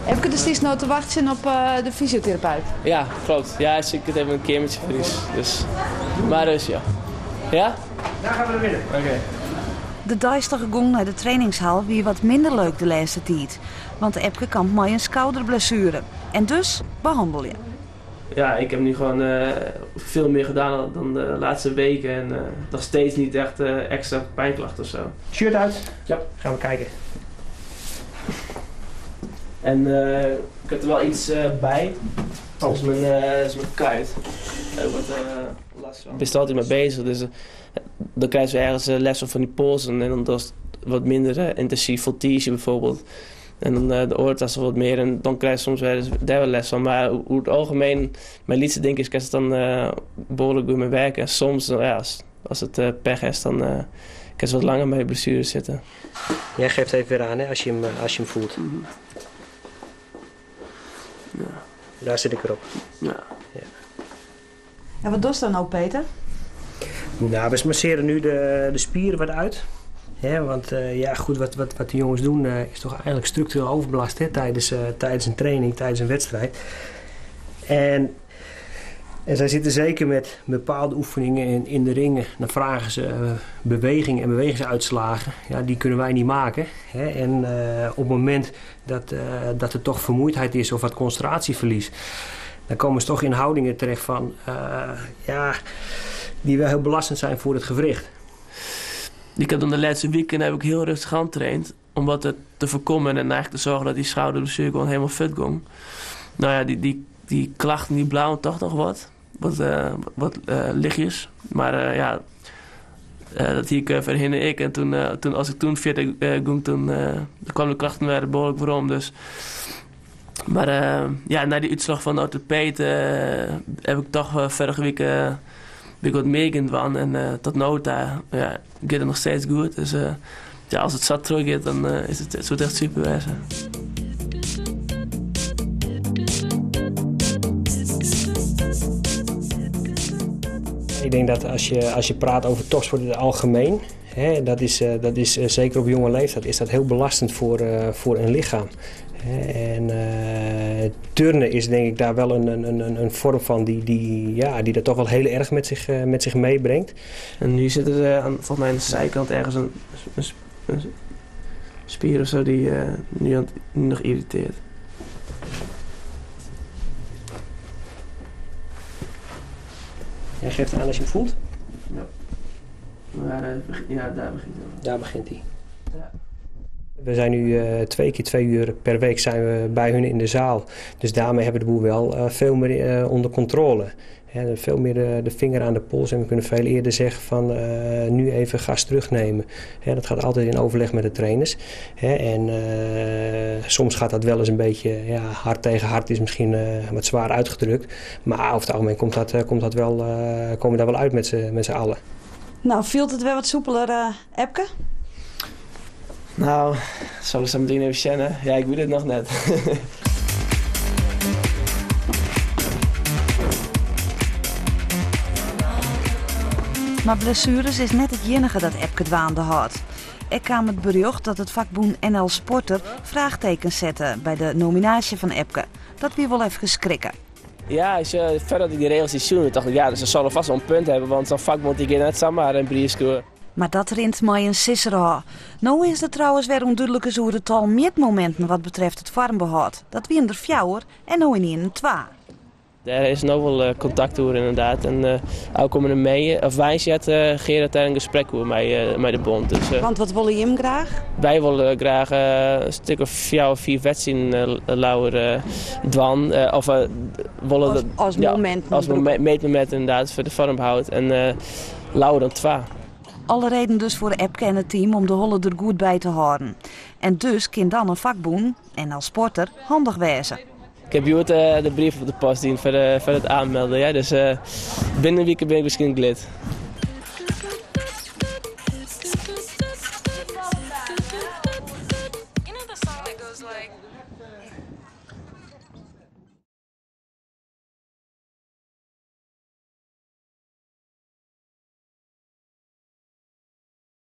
Epke, do stiest no te wachtsjen op de fysioterapeut. Ja, klopt. Ja, ik sit even in keamertsje Fries. Dus, mar dus ja. Ja? Daar gaan we naar binnen. Oké. De deistige gong nei de trainingshal wie wat minder leuk de lêste tiid. Want Epke kampt mei in skouderblessuere. En dus behannelje. Ja, ik heb nu gewoon veel meer gedaan dan de laatste weken. En nog steeds niet echt extra pijnklachten of zo. Shirt uit. Ja. Gaan we kijken. En ik heb er wel iets bij. Dat is mijn kuit. Daar heb ik wat last van. Ik ben er altijd mee bezig, dus dan krijg je ergens les van die polsen. En dan was het wat minder intensief voltige bijvoorbeeld. En dan de oortas wat meer en dan krijg je soms wel eens daar wel les van. Maar hoe het algemeen, mijn liefste ding is, kan het dan behoorlijk goed mee werken. En soms, ja, als het pech is, dan kan ze wat langer met blessures zitten. Jij geeft even weer aan, hè, als je hem voelt. Ja. Daar zit ik erop. Ja. Ja. En wat doe je dan nou, Peter? We masseren nu de spieren wat uit. Hè, want ja, goed, wat, wat, wat de jongens doen is toch eigenlijk structureel overbelast, hè, tijdens een training, tijdens een wedstrijd. En zij zitten zeker met bepaalde oefeningen in de ringen. Dan vragen ze beweging en bewegingsuitslagen. Ja, die kunnen wij niet maken. Hè. En op het moment dat er toch vermoeidheid is of wat concentratieverlies, dan komen ze toch in houdingen terecht van ja, die wel heel belastend zijn voor het gewricht. Ik heb dan de laatste weekend heb ik heel rustig aan getraind om wat te voorkomen en eigenlijk te zorgen dat die schouderblessure gewoon helemaal fit ging. Die klachten die blauwen toch nog wat. Wat lichtjes. Maar dat hier verhinderde ik. En toen als ik toen fit ging, toen kwam de klachten weer behoorlijk waarom. Dus. Maar na die uitslag van de orthopeed heb ik toch vorige week ben ik wat meer gaan doen. En tot nu toe, ja, gaat het nog steeds goed. Dus als het zat terug gaat, dan is het, het soort echt super wezen. Ik denk dat als je praat over topsport in het algemeen, hè, dat is zeker op jonge leeftijd, is dat heel belastend voor een lichaam. Hè, en turnen is denk ik daar wel een vorm van die dat toch wel heel erg met zich meebrengt. En nu zit er volgens mij aan de zijkant ergens een spier of zo die nu nog irriteert. Jij geeft aan als je hem voelt? Ja. Maar daar begint hij. Daar begint hij. Ja. We zijn nu 2 keer 2 uur per week zijn we bij hun in de zaal. Dus daarmee hebben we de boel wel veel meer onder controle. Hè, veel meer de vinger aan de pols en we kunnen veel eerder zeggen van nu even gas terugnemen. Hè, dat gaat altijd in overleg met de trainers. Hè, en soms gaat dat wel eens een beetje, ja, hard tegen hard is misschien wat zwaar uitgedrukt. Maar over het algemeen komt dat komt dat wel komen we daar wel uit met z'n allen. Viel het wel wat soepeler, Epke? Zal ik zo meteen even checken? Ja, ik weet het nog net. Maar blessures is net het enige dat Epke dwaande houdt. Ik kwam het bericht dat het vakboen NL Sporter vraagtekens zette bij de nominatie van Epke. Dat wie wel even schrikken. Ja, als je verder had ik die regels die zoenen, dacht ik, ja, dus ze zullen vast wel een punt hebben, want zo'n vakbond die gaat net zomaar een brief scoren. Maar dat rint mij een sisser. Nou is het trouwens weer onduidelijk hoe het tal meetmomenten wat betreft het farmbehoud. Dat wie er fjouwer en nou in een twa. Er is nog wel contact over inderdaad. En ook komen er mee, of wij zetten Gerard daar een gesprek over met de bond. Dus Want wat willen jullie graag? Wij willen graag een stuk of 4 of 4 wedstrijden lauwer dwan. Of willen Als dat, ja, moment als meetmoment inderdaad voor de vormbehoud. En lauwer dan 2. Alle reden dus voor Epke en het team om de holle er goed bij te houden. En dus kan dan een vakboen en als sporter handig wezen. Ik heb hier de brief op de post dien voor het aanmelden. Ja? Dus binnen een week ben ik misschien lid.